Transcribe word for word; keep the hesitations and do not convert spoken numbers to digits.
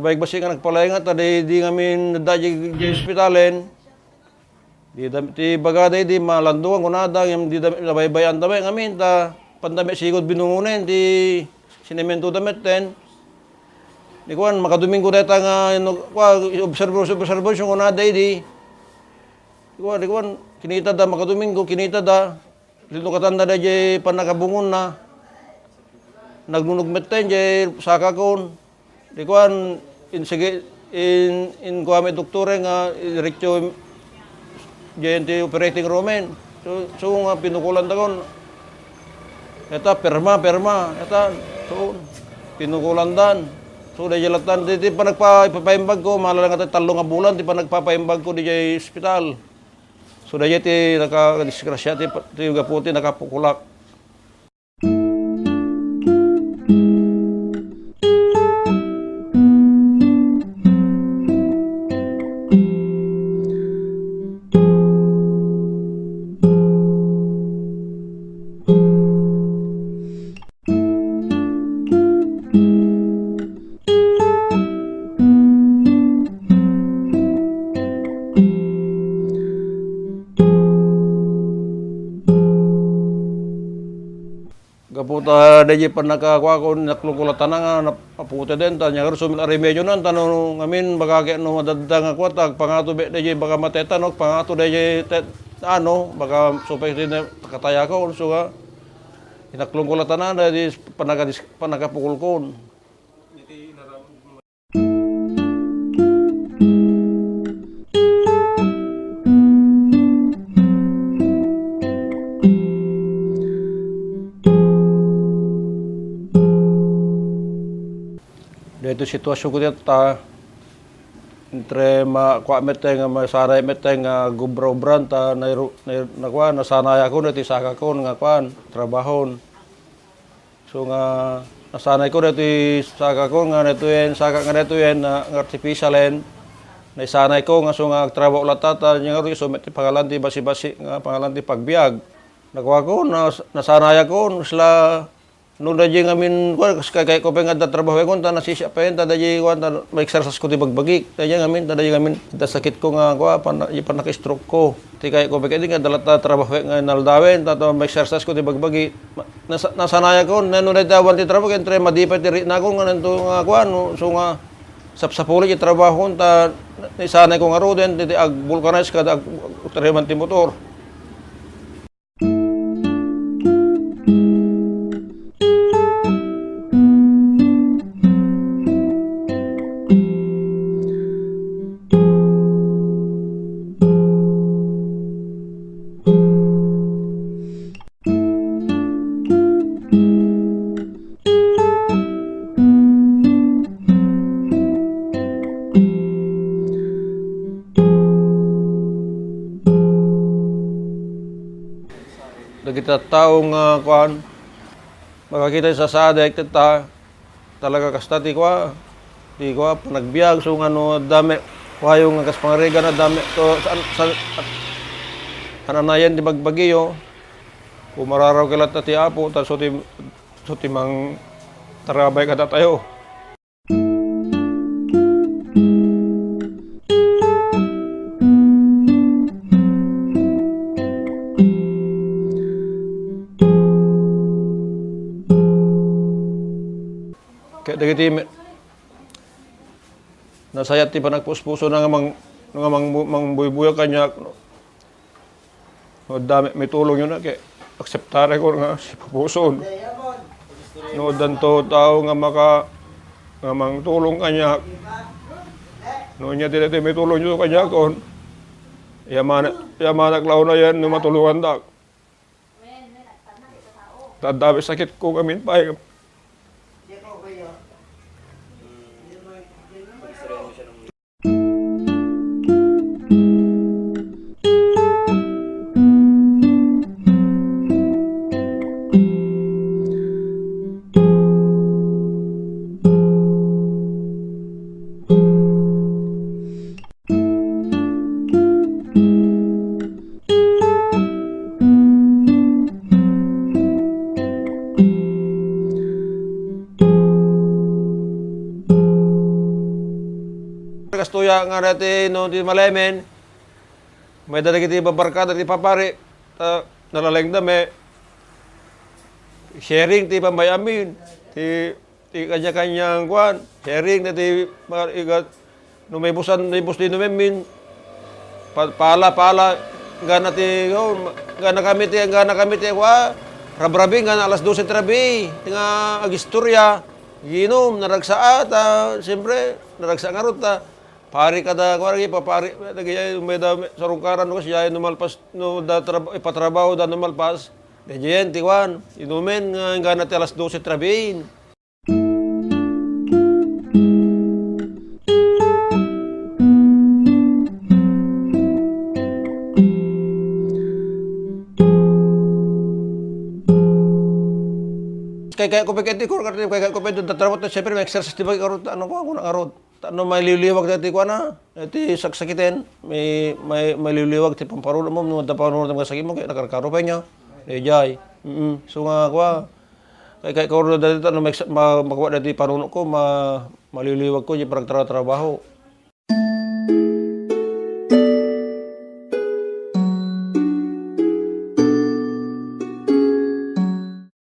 Pagbasi nga nagpalaingat, ta di, di ngamin nadda di, di ospitalen. Di dam-, ti bagada idi malanduan kunada, ngem di dam-, nabaybay-anda met ngamin, ta panda met sigud binungonen, ti sinementoda metten. Di kuan, makadomingo dayta nga, no, kua, observation, observation kunada idi. Di kuan, di kuan, kinitada, makadomingo, kinitada. Linukatanda dayjay pannakabungonna. Nagnunog metten jay sakakon. Di kuan, in sige, in, in kuan met doktore nga diretso jay ti operating roomen. So, so nga pinukulandakon. Eta, pirma, pirma. Eta, so, pinukulandan. So, dayjay lattan, di, di pa nagpa-, ipapaimbag ko, malalang nga tallo nga bulan, di pa nagpapaimbag ko di jay ospital. So, dayjay ti nakadisgrasya, ti, ti gapu ti nakapukulak. Gapu ta dayjay pannakakuakon, naklungkulatan nga nap-, aputeden, ta ania ngarud so remedionan, ta no ngamin, baka ket no madadda nga kua, ta agpangato met dayjay baka mateta, no, agpangato dayjay te-, ano, baka supay ti na-, katayakon, so nga, inaklungkulatan na, dayjay pannakadis-, pannakapukulkon. Daytoy sitwasyon ko dita, entre ma-, kua met nga masanay met nga gubra-ubran ta nairu-, nai-, nakua, nasanayakon iti sakakon nga kuan, trabahon. So nga, nasanayko daytoy sakako nga daytoyen, saka nga daytoyen, na, nga artificialen. Naisanayko nga so nga agtrabaho latta, ta ania ngarud isu met ti pangalan ti basi-basi nga pangalan ti pagbiag. Nakuako, nas-, nasanayakon, isla, no dayjay ngamin, kuan, kas kayatko pay nga adda trabahoekon, ta nasisiapay, ta dayjay, kuan, ta ma-exercise ko ti bagbagik. Dayjay ngamin, ta dayjay ngamin, adda sakitko nga, kuan, pan-, pannaka-stroke ko. Ti kayatko pay ket di nga adda latta trabahoek nga inaldawen, ta, ta ma-exercise ko ti bagbagi. Ma-, nasa-, nasanayakon, no dayta awan ti trabaho, ket entre madi pay ti ritnakon, nga nanto nga kuan, no, so nga sapsapuli ti trabahokon, ta naisanayko ngaruden, ti, ti ag-vulcanize kada ag-, agtareman ti motor. Dagiti tattao nga, kuan, makakita ti sasaadek, ta, talaga kasta ti, kua, ti, kua, panagbiag, so nga no, adda met, kuayo nga kas pangarigan, adda met, to, saan, saan, an-, ananayan ti bagbagiyo, pumararaw ket latta ti Apo, ta so ti, so ti mangtarabay kadatayo. Ket dagiti me-, nasayat ti panagpuspusona nga mang-, nga mang-, mangbuybuyag kaniak, no? No adda mi-, mitulongyo na, ket akseptarekon nga sipupuson. No addanto tao nga maka-, nga mangtulong kaniak, no ania ti daytoy mitulongyo kaniakon, yamanak, yamanak la unayen no matulongandak. Ta adda mi sakitko ngamin pay. Nga dati no ti malemen, may dagiti babarkada ti papari, ta nalaeng da may sharing ti pamay-amin, ti, ti kanya-kanyang kuan, sharing na ti ma-, igat, no may busan, may bus di no memin, pa-, pala, pala, gana ti, oh, gana kami ti, gana kami ti, kua, rabrabi, gana alas dose ti rabi, nga agistorya, ginom, naragsaat, ah, siyempre, naragsa ngarud, ta, pari kada, kua, lagi, papari, lagi, ay, may da, sarungkaran, no, siya, no malpas, no, da, trab-, ipatrabaho, da, no malpas, diyan, ti, kuan, inumen, nga, gana ti alas dose ti rabiin. Kay, kay ko pa ket ti kur-, kay, kay ko pa ket ti trabaho, siyempre, may exercise ti bagay, karot, ano ko, ako na, karot. Ta no maliwliwag dati kuana, dati saksakiten, may, may, maliwliwag ti pamparuno mo, no adda paruno nga sakit mo, kay nakarkaro pa niya. Dayjay. Mm. So nga, kua, kay, kay, kay, dati, ano, may, ma-, makuha dati paruno ko, ma-, maliwliwag ko, di parang trabaho.